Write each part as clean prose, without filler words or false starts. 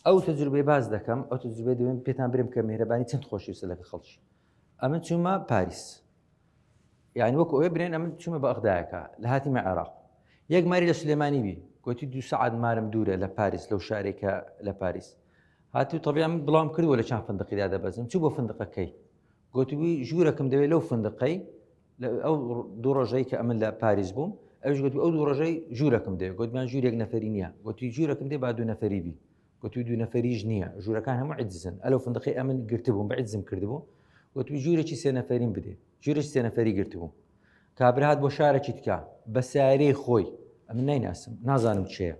ئەو تەجروبەی باس دەکەم ئەو تەجروبەی دەوێن پێتان برم کە میهرەبانی چەند خۆشەویستە لەگە خەڵکی ئەمن چوومە پاریس یعنی وەکو ئەوێ برێن ئەمن چوومە بەغدایەکە لە هاتیمە عێراق یەک ماری لە سلێمانی بی گوتی دو سەعات مارم دوورە لە پاریس لەو شارێکە لە پاریس هاتی و طبیعی من بڵام کردووە لە چند فندقیدا دەبەزم چوو بۆ فندقەکەی گوتبووی ژوورەکەم دەوێت لەو فندقەی ئەو دوو ڕۆژەی کە ئەمن لە پاریس بووم ئەوش گوتی ئەو دوو ڕۆژەی ژوورەکەم دەوێت گوتمان ژوورێک نەفەری نییە گوتی ژوورەکەم دێ با دوو نەفەری بی گوتی دوو نەفەریش نییە ژوورەکان هەموو عجزن ئەلو فندقی ئەمن گرتبووم بە عجزم کردبوو گوتی ژوورێکی سێ نەفەریم بدێ ژوورێکی سێ نەفەری گرتبوو کابرا هات بۆ شارێکی تکا بە سیارەی خۆی ئەمن نایناسم نازانم چێە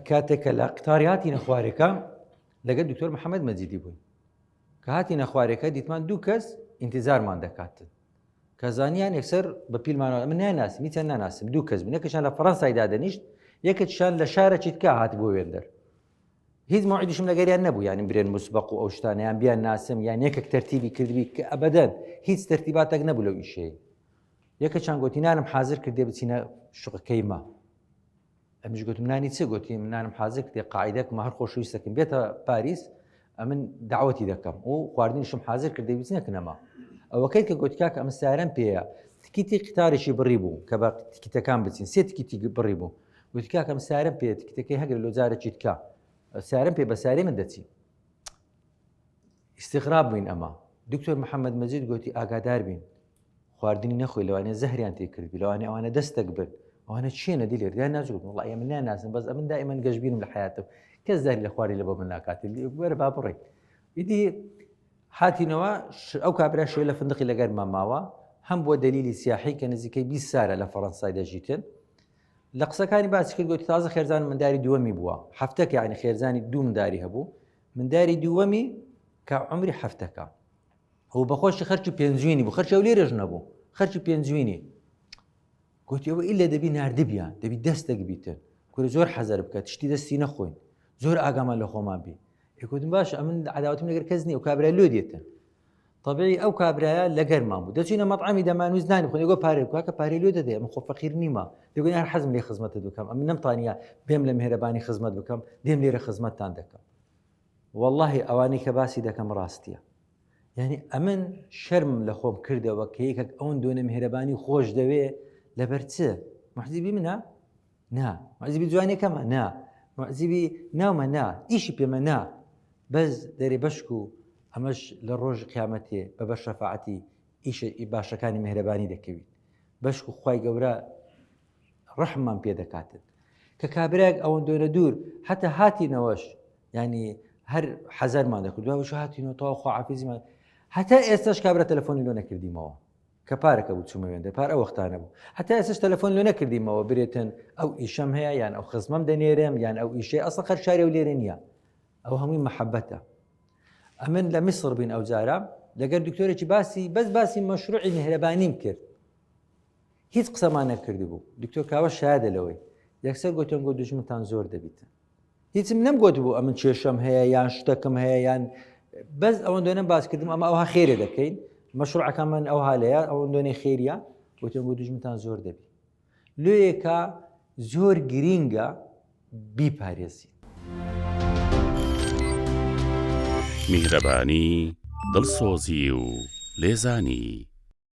کاتێک کە لە قتاری هاتینە خوارێکە لەگەل دکتۆر محەممەد مەجیدی بووین کە هاتینە خوارێکە دیتمان دوو کەس ئینتیزارمان دەکاتن کە زانیان یەکسەر بە پیلمانەوە من ناناسم هیچیان ناناسم دوو کەس بوون یەکێکیان لە فەڕەنسای دادەنیشت یەکێکیان لە شارێکی تکا هات بۆ وێندەر هیچ مەوعیدیشم لەگەریان نەبوو یانی برێن مسبق و ئەو شتانەیان بیان ناسم یان یەکێک تەرتیبی کردبی کە ئەبەدەن هیچ تەرتیباتێک نەبوو لەو ئیشەی یەکێکیان گوتی نانم حاضر کردێ بچینە شوقەکەی ما ئەمیش گوتم نانی چ گوتی من نانم حازر کردێ قاعدەکمە هەر خۆشەویستەکەم بێتە پاریس ئەمن داوەتی دەکەم و خواردنیشم حازر کردێ بچنە کنەما ئەوەکەی کە گوتی کاکە ئەمە سارەم پێیە تکیتی قیتارێکی بڕی بوو کە بە تکیتەکان بچین سێ تکیتی بڕی بوو گوتی کاکە ئەم سارەم پێ تکیتەکەی هەگرە لۆ جارێکی تکا سارم پێ بە سارێ من دەچی استغراب بووین ئەمە دکتۆر محەممەد مەجید گوتی ئاگادار بین خواردنی نەخۆی لەوانەیە زەهریان تێ کردبی لەوانەیە ئەوانە دەستەک بن ئەوانە چێنە دیلێر دیان نازگوت وڵی من ناناسم بەس ئەمن دائما گەشببینم لە حیاتم کەس زاری لە خواری لە بۆ من ناکات وەرە با بڕێ ئیدی هاتینەوە ئەو کابرا شوێ لە فندقی لەگەرما ماوە هەم بۆ دلیلی سیاحی کە نزیکەی 20 سارە لە فەڕەنسای دەژیتن لە قسەکانی باسی کرد گوتی تازە خێرزان منداری دووەمی بووە هەفتەکە یعنی خێرزانی دوو منداری هەبوو منداری دووەمی کە عمری هەفتەکە هو بەخۆشی خەرکی پێنجوینی بوو خەرکی ئەولێرش نەبوو خەرکی پێنجوینی گوتی ئەوە ئیلە دەبی ناردبیان دەبی دەستێک بیتن کورە زۆر حەزەر بکە تشتی دەستی نەخۆین زۆر ئاگامان لە خۆمان بی گوتم باش ئەمن عداوتم لەگەر کەس نییە و کابرا لۆ دێتن طبیعی ئەو کابرایە لەگەرمان بوو دەچینە مەطعەمی دەمانویست نانی بخۆین دەگۆ پارەی کاکە پارەی لۆ دەدەی ئەمن خۆ فەقیر نیمە دەگۆ هەر حەزم لێ خزمەتت بکەم ئەمن نەمتانیە بێم لە مهرەبانی خزمەت بکەم دێم لێرە خزمەتتان دەکەم واللهی ئەوانەی کە باسی دەکەم ڕاستیە یعنی ئەمن شەرمم لە خۆم کردەوە کە یەکێک ئەوەن دۆنە میهرەبانی خۆش دەوێ لەبەر چ محزیبی منە نا معزیبی جوانەکەمە نا معزیبی ناومە نا ئیشی پێمە نا بەس دەرێ بەشک و ئەمەش لە ڕۆژ قیامەتێ بە بە شەفاعەتی ئیشە باشەکانی میهرەبانی دەکەویت بەشک و خوای گەورە ڕەحممان پێ دەکاتن کە کابراێک ئەوەندۆنە دوور حتا هاتینەوەش ینی هەر حەزەرمان دەکرد دوای هاتینەوە تەواو خواحافیزیمان هەتا ئێستاش کابرا تەلەفۆنی لۆ نەکردیمەوە کە پارەکە بوو چوومە وێندە پار ئەو وەختانە بوو هەتا ئێستاش تەلەفۆن لۆ نەکردیمەوە برێتن ئەو ئیشەم هەیە یان ئەو خزمەم دەنێرم یان ئەو ئیشەی ئەسڵ خەرشاری و لێرە نییە ئەو هەمووی مەحەبەتە ئەمن لە میسر بین ئەو جارە لەگەر دکتۆرێکی باسی بەس باسی مەشروعی میهرەبانیم کرد هیچ قسەمان نەکردبوو دکتۆر کاوە شایدە لەوەی یەکسەر گوتم گۆ دوژمنتان زۆر دەبیتن هیچم نەم گوتبوو ئەمن کێشەم هەیە یان شتەکەم هەیە یان بەس ئەوەندۆنە باس کردم ئەمە ئەوها خێرێ دەکەین مەشروعەکەمان ئەو هالەیە ئەوەندۆنەی خێریە گوتم گۆ دوژمنتان زۆر دەبی لۆیەکە زۆر گرینگە بیپارێزی. میهرەبانی، دڵسۆزی و لێزانی.